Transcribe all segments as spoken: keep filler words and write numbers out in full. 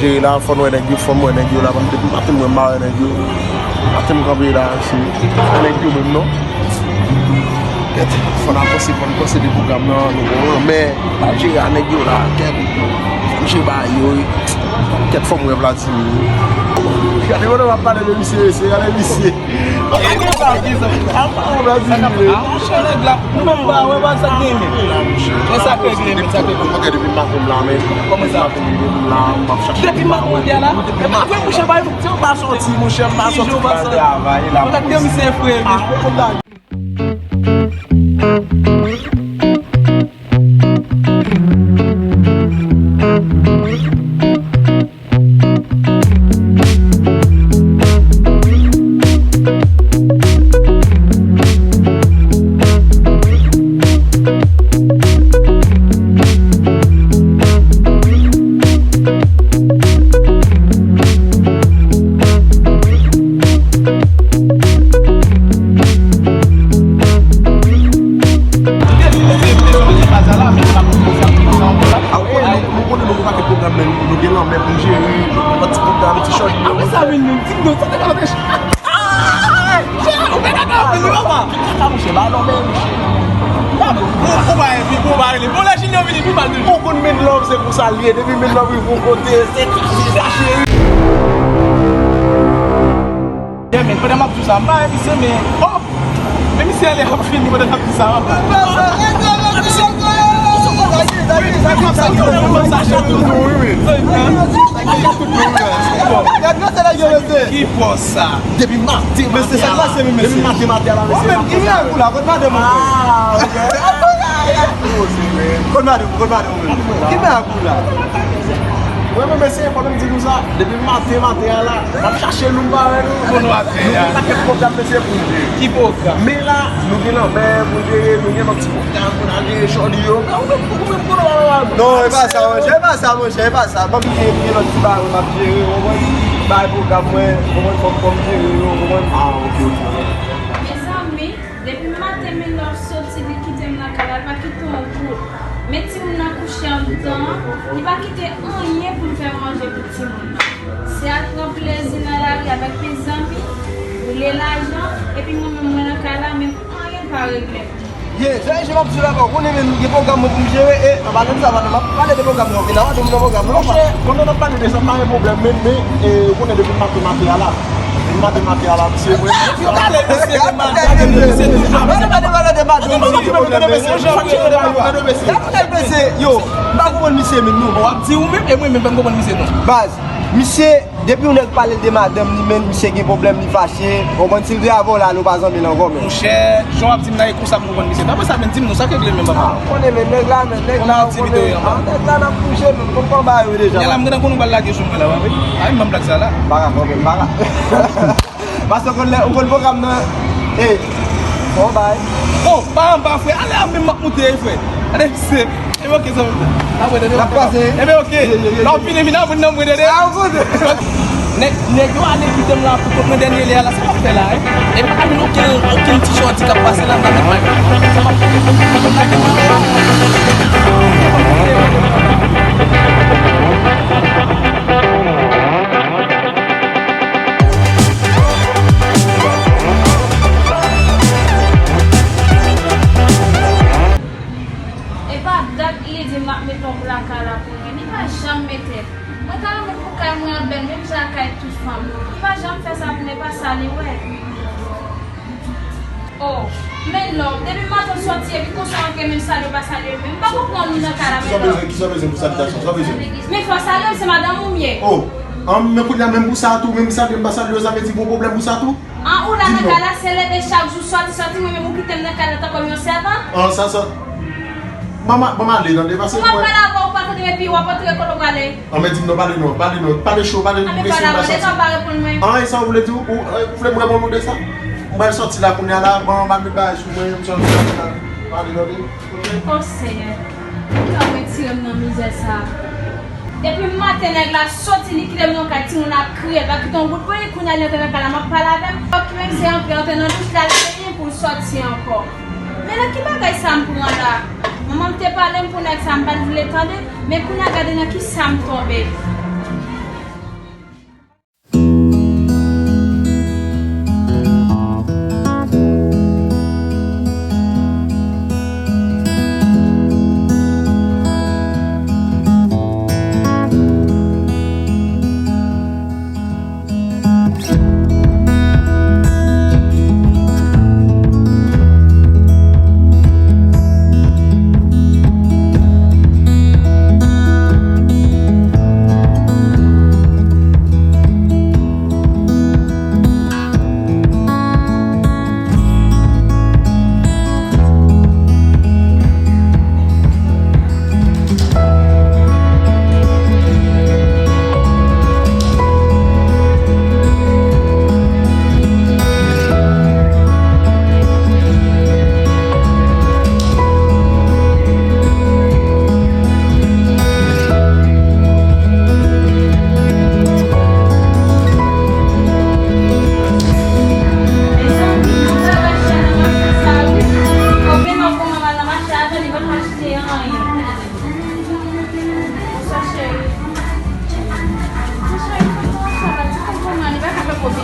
Jere la, fò n wè nèg yo, fò m wè nèg yo la, paske depi maten mwen m pa wè nèg yo. Maten m kanpe la, se nèg yo menm non. Gade, fò n avanse, fò n panse de pwogram nan, nou gon lanmè, n ap jere a nèg yo la, kèt, kouche ba yo, kèt fò m wè Vladimir. Gade, mwen, w ap pale de misye, mesye, gade misye. Apa ou la di li? Ah, monchè, nèg la, nou menm pa wè pa sa k genyen. Men sa k regle, men sa k regle. Monchè, depi maten m la, men. Kòman sa? Depi maten m la, m ap chache. Depi maten m la? Depi maten. Monchè, bay, m pa sòti, monchè, m pa sòti, m pa travay la. Kontakte misye frè, men. Ah, kontak. Aw, konnen nou, nou konnen nou gon pakèt pwogram, men nou gen lanmè pou n jere, yon ti pwogram, ti chòt. Apre sa, vin, vin, di m non, sa te ka lòt. Ou pa ka fè li, papa. Kaka, monchè, ba lanmè, monchè. Ou, ou pa, epi, ou pa rele. Bon, lè Junior vini, pi mal toujou. Ou konn men love, se konsa l ye. Depi men love rive yon kote, se sa, cheri. Yeah, men, pandan m ap di w sa, m pa envite, men, oh! Men misye ale ap fini pandan n ap di sa. Ki pòs sa? Depi maten, depi maten, maten a la, mesye. Kot madanm ou? Kot madanm ou? Kot madanm ou? Mwen menm, mesye, fò m di nou sa, depi maten, maten a la, m ap chache nou, m pa wè nou. Kote w ap ye a? Nou gen pakèt pwogram, mesye, pou nou jere. Ki pwogram? Men la, nou gen lanmè pou nou jere, nou gen lòt ti pwogram pou n al jere, chòdi yo. Men ou menm, ou menm, kote w ap ye a? Non, e pa sa, monchè, e pa sa, monchè, e pa sa. Ban m gen, gen lòt ti bagay mwen m ap jere, ou konprann? Bay pwogram mwen, ou konprann, fò m, fò m jere yo, ou konprann? Ah, ok, ok. Mezanmi, depi maten Menlove soti, li kite m nan kay la, li pa kite yon goud. Men timoun nan kouche anndan an, li pa kite anyen pou m fè manje pou timoun nan. Se al pran plezi nan lari avèk kèk zanmi, boule lajan, epi mwen menm mwen nan kay la, menm anyen pa regle pou mwen. Ye, se jan m ap di w la, bon, konnen men gen pwogram mwen pou m jere, e, an palan de sa, pandan m ap pale de pwogram nan, vin nan pwogram nan, monchè, pandan n ap pale de sa, pa gen pwoblèm, men, men, e, ou konnen depi maten, maten a la, depi maten, maten a la, misye, mwen. Yo pale, mesye, de madanm, mesye, toujou. Yo pale, pale, pale de madanm, mesye. Yo, m pa konprann misye, men non. W ap di ou menm, e mwen menm, pa m konprann misye, non. Baz, misye, depi yon nèg pale l de madanm li, men misye gen pwoblèm, li fache. Ou konprann, si l te avè w la, nou pa zanmi l ankò, men. Monchè, jan w ap di m nan, e konsa m konprann misye. Apre sa, men, di m non, sa k regle menm, papa? Ah, ou konnen, men, nèg la, men, nèg la, ou konnen, ah, nèg la, n ap bouje, men, m konn kòman bagay yo deja. Nèg la, m gentan konn ou pral lage sou mwen la, wi. Ah, wi, m ban m blag sa la. M pa ka, m pa ka. Paske ou konn lè, ou konn pwogram nan. E, bon, bay. Oh, pa anba, frè. Ale a menm m ap moute, frè. Gade, se. Ebyen, oke, zanmi m. Apre, tande. N ap pase. Ebyen, oke. Ye, ye, ye, lè w fini, vin apre nan mwen, tande. Ah, ou konnen. Nèg, nèg yo ale kite m la pou kont mwen dènye lè a la, sa m ap fè la, e? Epi pa gen okenn, okenn ti chòdi k ap pase la, m pa met may. Sa m ap fè? E pa dat li di m l ap mete yon plaka la pou mwen. Li pa janm mete l. Mwen ta renmen pou kay mwen an bèl, menm jan ak kay tout fanm. Li pa janm fè sa pou mwen, e pa sa li wè. Oh, men non, depi maten w sòti epi konsa w antre menm salye w pa salye m menm. M pa konprann ou nan kay la, men non. Kisa w bezwen, kisa w bezwen pou salye w, sa w bezwen? Men fò w salye m, se madanm ou m ye. Oh, an, men kounye a menm pou sa tou, menm salye m pa salye w, sa vle di gon pwoblèm pou sa tou? An, ou la nan kay la, se leve chak jou, sòti, sòti, mwen menm ou kite m nan kay la tankou yon sèvant? An, sa, sa. Ban m, ban m ale, tande, pase mwen. Ou ap pale avè w, ou pa tande, epi w ap antre kote w prale. An, men di m non, pale non, pale non, pale cho, pale. An, men pale avè w, deja w pa reponn mwen. An, e sa w vle di, ou, ou, ou vle m reponn ou de sa? M pral sòti la kounye a la, ban m al met bagay sou mwen, m sòti la, pale, tande. Oh, Senyè, ou ka retire m nan mizè sa a. Depi maten nèg la soti, li kite m nan kay timoun ap kriye, l pa kite yon goud pou li, kounye a li antre nan kay la, m ap pale avè l. Fòk li menm se antre, antre nan douch, l al benyen pou l sòti ankò. Men nan ki bagay sa m pran la? Manman m te pale m pou nèg sa, m pa t vle tande, men kounye a gade nan kisa m tonbe.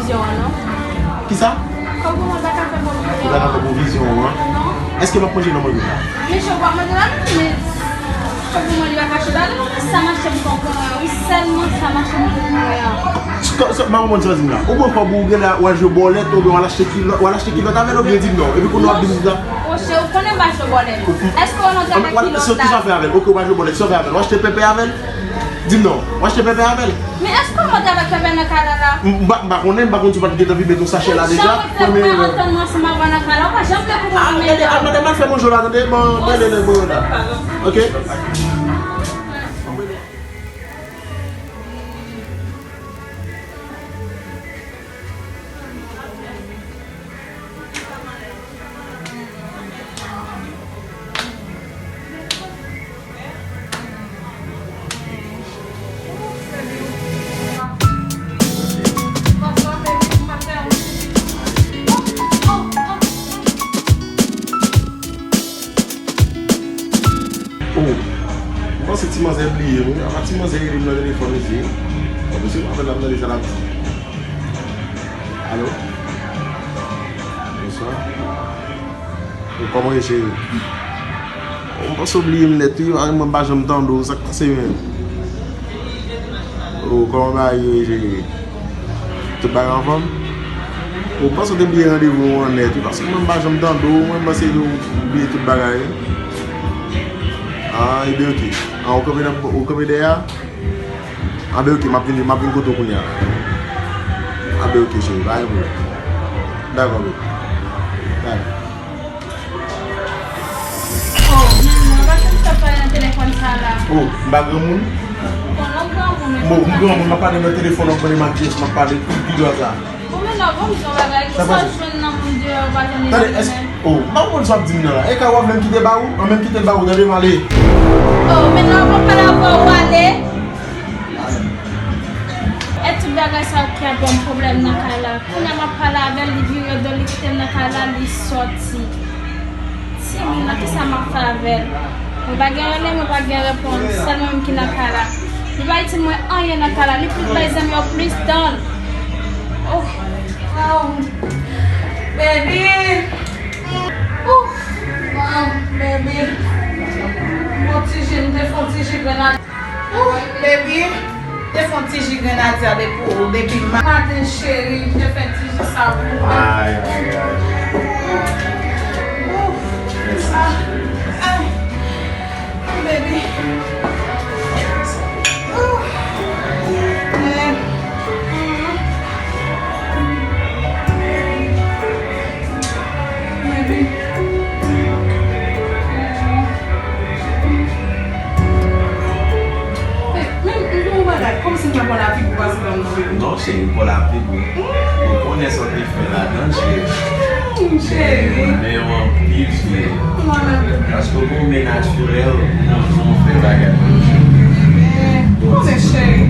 Kisa? Kòb pou mwen pa ka fè pwovizyon. Ou pa ka fè pwovizyon an? Non. Èske m ap manje nan manje la? Men chòp w ap manje la, men chòp pou mwen li pa ka chòp la, non, men sa mache m konprann, wi, sèlman sa mache m konprann an. M pa konprann sa w di m la. Ou pran kòb ou genlè w al jwe bòlèt oubyen w al achte kilòt, w al achte kilòt avè l oubyen di m non. Epi kounye a w ap di m sa. Monchè, ou konnen m pa jwe bòlèt. Èske w antre avèk kilòt la? Kisa w fè avè l? Oke, ou pa jwe bòlèt, kisa w fè avè l? W achte pèpè avè l? Di m non. W achte pèpè avè l? Men èske w antre avèk pèpè nan kay la la? M pa, m pa konnen, m pa konn si w pa t gentan vin met yon sachè la deja. Ou janm vle pou mwen antann mwen ansanm avè w nan kay la, ou pa janm vle pou mwen vin met. Ah, gade, ah, madanm al fè manje w la, tande, ban, ban, ban, ban, ban, ok? Oh, m panse ti manzè bliye m, wi. Apa ti manzè rele m nan telefòn, mesye. Apa se m apèl la, m tande sa l ap di. Alo? Bonswa. Ou kòman w ye, cheri? Ou, m panse w bliye m nèt, wi. Mwen, m pa janm tande w. Sa k pase menm? Ou, kòman bagay yo ye, cheri? Tout bagay anfòm? Ou, m panse w te bliye randevou w an nèt, wi. Paske mwen, m pa janm tande w. Mwen, m panse w bliye tout bagay, wi. Ah, ebyen, oke. Ah, ou kanpe nan, ou kanpe dèyè a? Anben, oke, m ap vin, m ap vin kote w kounye a. Anben, oke, cheri, pa gen pwoblèm. Dakò, baby. Dakò. Oh, men non, pa fè m sa pale nan telefòn sa la. Oh, m pa granmoun? Bon, non, granmoun, men bon, m granmoun, m ap pale nan telefòn, w ap pale m ak Jess, m ap pale pi dwat la. Bon, men non, bon, m di w yon bagay, kisa w jwenn nan moun deyò, w pa jwenn li nan men? Oh, m pa konprann sa w ap di m nan la. E kay w ap vle m kite ba ou? Anben m kite l ba ou, tande m ale. Oh, men non, bon, m pale avè w, ale. E tout bagay sa yo ki ap ban m pwoblèm nan kay la. Kounye a m ap pale avè l, li vire do, li kite m nan kay la, li sòti. Timoun nan, kisa m ap fè avè l? Mwen pa gen rele, mwen pa gen repons. Sèl mwen menm ki nan kay la. Li pa itil mwen anyen nan kay la. Li plis bay zanmi yo plis tan. Oh, wow. Baby. Oh, wow, baby. Bon ti ji, m te fè yon ti ji grenadya. Ooh, baby, te fè yon ti ji grenadya de pou ou, baby. Maten, cheri, m te fè ti ji sa pou ou. Ay, ay, ay. Ooh, ah, ay, baby. Ooh, man. Mm. Baby. Men, men, men, yon bagay, kòmsi m pa pale avèk ou pase nan mwen. Non, cheri, pale avèk mwen. Ou konnen sa w te fè ladan, cheri. Mm, cheri. Men, men, anpil, cheri. Paske w gon men natirèl, ou konnen fè bagay. Men, konnen, cheri.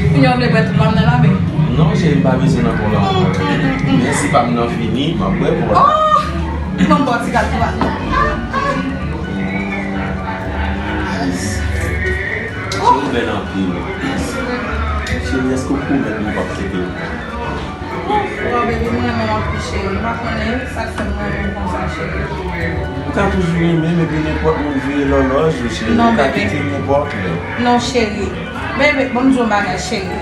Kounye a w vle bwè tout pa m nan la, men. Non, cheri, m pa bezwen nan kò la ankò. Men si pa m nan fini, m ap bwè pou la. Oh! Ban m ba w ti gad tou a. Cheri, ou bèl anpil. Cheri, èske w pwomèt mwen w p ap kite m? Wow, baby, m renmen w anpil, cheri. M pa konnen sa k fè m renmen w konsa, cheri. Ou ka toujou renmen m, epi nenpòt moun vire lòlòj ou, cheri. Ou ka kite m nenpòt lè. Non, cheri. Baby, ban m di w yon bagay, cheri.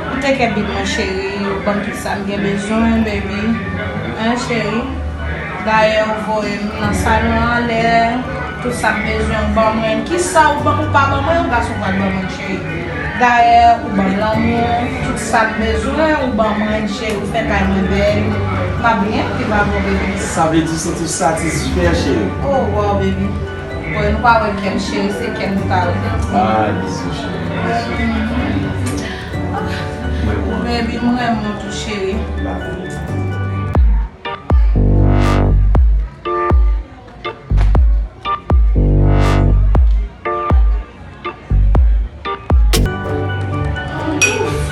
Ou teke bib mwen, cheri. Ou ban m tout sa m gen bezwen, baby. Hein, cheri? Dayè, ou voye m nan salon anlè. Tout sa m bezwen, ou ban mwen. Kisa ou ban, ou pa ban mwen, yon gason pral ban mwen, cheri. Dayè, ou ban m lanmou. Tout sa m bezwen, ou ban mwen, cheri. Ou fè kay mwen bèl. M ap byen viv avè w, baby. Sa vle di w santi w satisfè, cheri? Oh, wow, baby. Bon, nou pa wè kè m, cheri, se kè m ou ta wè. Ah, bizou, cheri. Mwen, mwen. Baby, m renmen w tou, cheri. Love you.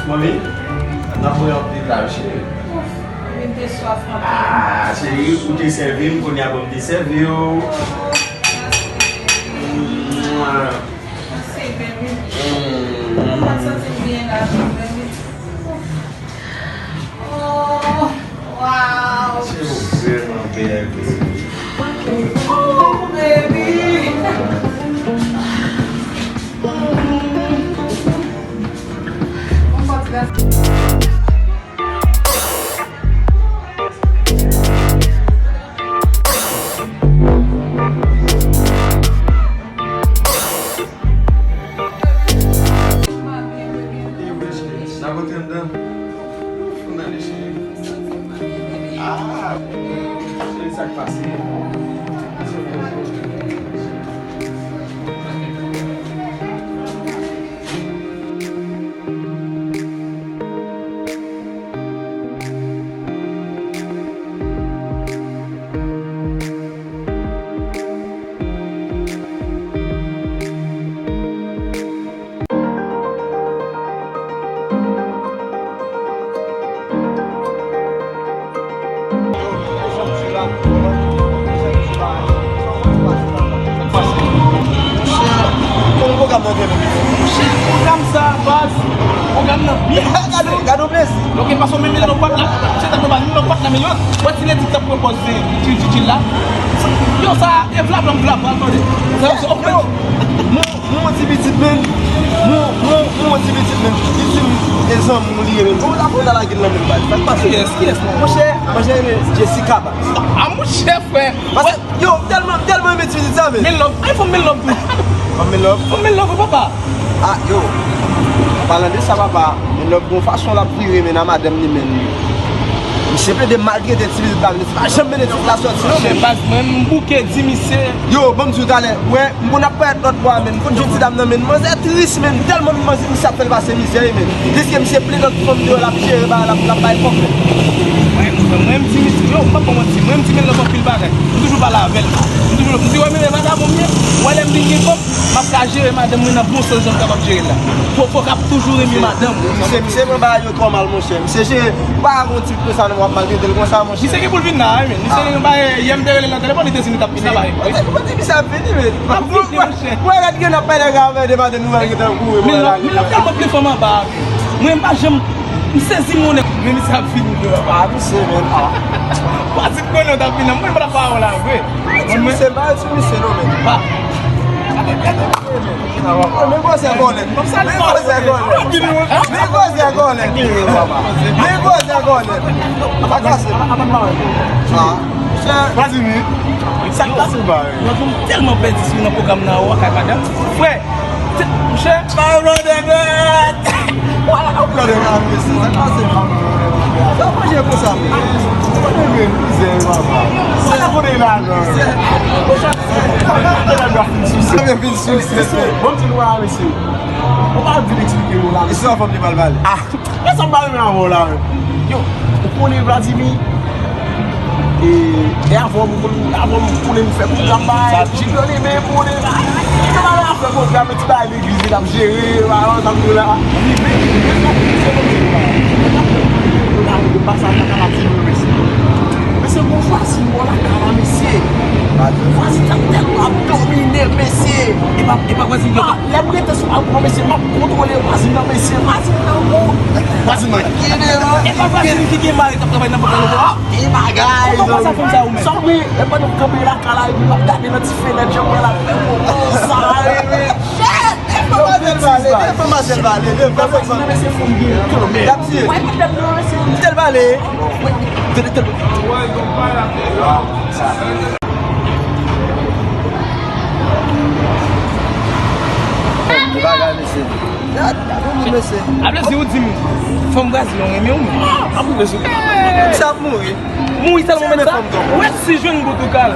Manmi, n ap mwen anpil la, cheri. Mwen te swaf anpil. Ah, cheri, ou te sèvi m, kounye a ban m te sèvi w. Mwen. Mèsi, baby. Mm. Mwen pa t Kote m dan? Fon nan li, cheri. Ah! Cheri, sa k pase? Monchè, pwogram nan byen menm. Monchè, pwogram sa, baz, pwogram nan byen. Gade, gade yon plezi. Ok, paske menm lè nou pa t la, se ta nou pa, nou pa t la, men yo, wè ti ledi k t ap pran pòz, ti, ti, ti la. Yo, sa, e vla blan, vla blan, tande. Sa, se open. Mwen, mwen, yon ti pitit, men. Mwen, mwen, mwen, yon ti pitit, men. Li di m, e zanmi w li ye, men. Bon, la, bon, la, la, gen nan men, baz. Sa k pase? Kiyès, kiyès, non? Monchè, monchè, Jessica, baz. Ah, monchè, frè. Paske, yo, m tèlman, m tèlman renmen ti pitit sa, men. Mil love. Ay, fò mil love tou. Fò mil love? Fò mil love, papa. Ah, yo. An palan de sa, papa, mil love, gon fason l ap vire, men, nan madanm li, men. Misye plede maltrete ti pitit la, men. Li pa janm mennen ti pitit la sòti, non, men. Baz, mwen, m bouke di misye. Yo, ban m di w talè, wè, m konn ap parèt lòt bò a, men. M konn jwenn ti dam nan, men. Manzè tris, men. Tèlman manzè, misye ap fè l pase mizè, men. Diske misye plen lòt fanm deyò, l ap jere bagay, l ap, l ap bay kòb, men. Mwen, mwen, mwen, m di misye, yo, m p ap ba w manti, mwen, m di mil love anpil bagay. M toujou pale avè l. M toujou, m di, wè, men, vagabon m ye, wè, lè m vin gen kòb, m ap ka jere madanm mwen nan bon sans jan m kapab jere l la. Fò, fò k ap toujou renmen madanm. Misye, misye pran bagay yo twò mal, monchè. Misye jere, pa gon ti konsa, non, w ap maltrete l konsa, monchè. Misye gen pou l vin la, wi, men. Misye gen yon bagay, yè m te rele l nan telefòn, li te di nou t ap vin la, bagay. Kote, kote misye ap vini, men? L ap vini, monchè. Mwen rete gen ap pale avè de madanm nou, mwen rete kouri, mwen la. Mil love tèlman plen fanm anba. Mwen, m pa janm, m sezi, mwen, men misye ap vini, bro. Ah, misye, men, ah. Patrick konnen w t ap vin la, mwen, m pa t ap pa wè w la, vre. Ti misye, m pa ti misye, non, men. Pa. Men gwosè kòlèt. Men gwosè kòlèt. Men gwosè kòlèt. Men gwosè kòlèt. Pa kase. Ah. Vladimir, sa k pase w ba, wi? Mwen, m tèlman pèdi sou nan pwogram nan, ou kay madanm. Frè, monchè. Bay blòdè nèt. Wala, ou blòdè nèt, mesye, sa k pase? Sa w manje konsa, men? Ou konnen men mizè, papa. Sa kote lajan? Sa vin sou, mesye. Bon, ti nou a, mesye. Ou pa vin eksplike nou la, mesye. Anfòm li mal pale. Ah. Mwen sa m pa renmen avè w la, men. Yo, ou konnen Vladimir? E, e avè w, ou konnen, avè w, ou konnen nou fè pwogram, bay. Junior li menm, ou konnen. Yo pa la fè pwogram, men ti bay legliz, li t ap jere, bay, sa m di w la. Mesye, bon, vwazin mwen lakay la, mesye. Vwazin sa tèlman ap domine, mesye. E pa, e pa vwazin yo. Lè m rete sou balkon, mesye, m ap kontwole vwazin nan, mesye, vwazin nan gou. Vwazin nan. E pa vwazin ki gen mari k ap travay nan bank la, non? Ti bagay. Ou konn sa fanm sa ou menm? Sa vre, e pandan m kanpe lakay la, epi m ap gade nan ti fenèt, jan mwen la fè konsa, e, men. Shit! Fò m al pale, fò m al pale, fò m al pale. Vwazin nan, mesye, fanm gen kanmenm. Y ap tiye. Wè, tèt nan, mesye. Tèl pale. Wè, tèl, tèl. Bon bagay, mesye. Gade, gade moun, mesye. Aplezi ou di m, fanm Brazil, ou renmen ou menm? Ap rive sou. Sa ap mouri. Mouri sèlman mèt sa? Ou wè si jwenn bout ou kal.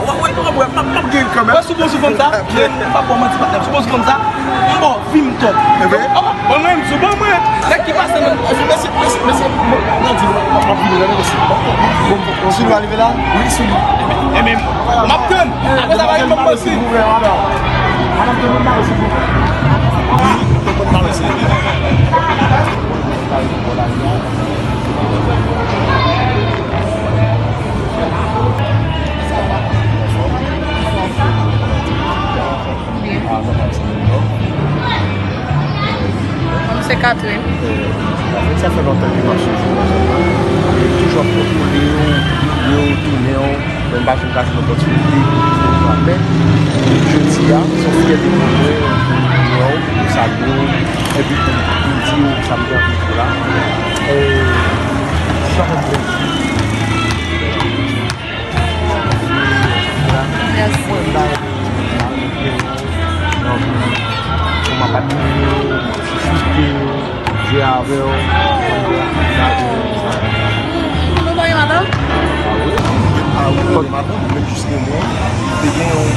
Wè, wè, wè, wè, m ap, m ap gen kanmenm. Wè si w bon sou fanm sa? M pa ba w manti, patnè. Si w bon sou fanm sa, m ba w vi m tòp. E vre? Ban mwen, m di w, ban mwen. Nèg ki pase nan. Mesye, mesye, mesye, m ap di w, m ap vini la, mesye. Bon, bon, bon. Si nou rive la? Wi, si nou. Ebyen, m ap tann. Apre sa, pa gen pwoblèm, mesye. Mwen se Catherine. Sa fè lontan ke m ap swiv ou nan zòn nan. Toujou ap kontwole w, videyo w, tounen w. Men m pa janm ka jwenn opòtinite pou m fè. Jodi a, se yon fyète pou mwen, pou m wè w, pou m salye w, epi pou m, pou m di w sa m gen anvi di w la. E, sa fè m plezi. Mèsi. Mwen bay, bay, bay, bay, bay, bay, bay, bay, bay, bay, bay, Avè w. Nou pa gen madanm? Ah wi, nou gen madanm, menm jis ke mwen, te gen yon.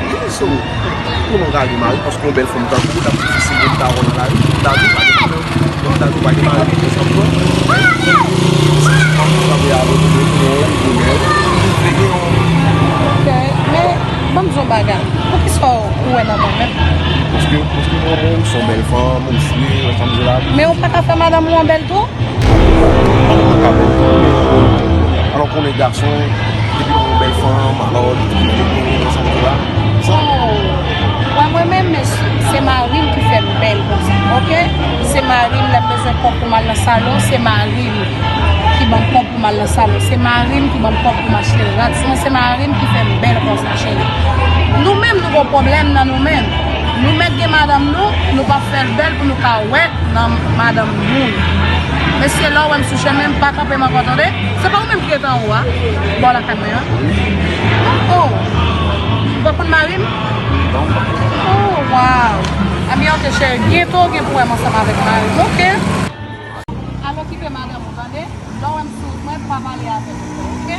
Wi, so, pou nou gade mari, paske yon bèl fanm tankou w, t ap difisil pou m ta wè nan lari, pou m ta di, pa gen pwoblèm. Donk, ta di, pa gen mari, men sa m pran. Sa m pran, sa m pran, avè w, nou gen yon gwo lè. Te gen yon. Ok, men, ban m di yon bagay. Poukisa w wè nan mwen menm? Paske, paske mwen, mwen, ou se yon bèl fanm, ou fre, sa m di la. Men ou pa ka fè madanm ou an bèl tou? Mwen ka bèl tou, men, alò konnen gason, depi yon bèl fanm, alò, li, li, li, sa m di la. Sa. Oh, wè mwen menm, men se mari m ki fè m bèl konsa, ok? Se mari m, lè m bezwen kòb pou m al nan salon, se mari m ki ban m kòb pou m al nan salon. Se mari m ki ban m kòb pou m achte rad. Sinon, se mari m ki fè m bèl konsa, cheri. Nou menm, nou gon pwoblèm nan nou menm. Nou mèt gen madanm nou, nou p ap fè l bèl pou nou ka wè nan madanm moun. Mesye, lè w wè m sou chemen, m pa kanpe m ankò, tande. Se pa ou menm ki rete anwo a, bò lakay mwen an? Oh, ou pa konn mari m? Oh, wow. Ebyen, ok, cheri, byento w gen pou wè m ansanm avèk mari m, ok? Al okipe madanm ou, tande? Lè w wè m sou wout mwen, pa pale avè m ankò, ok?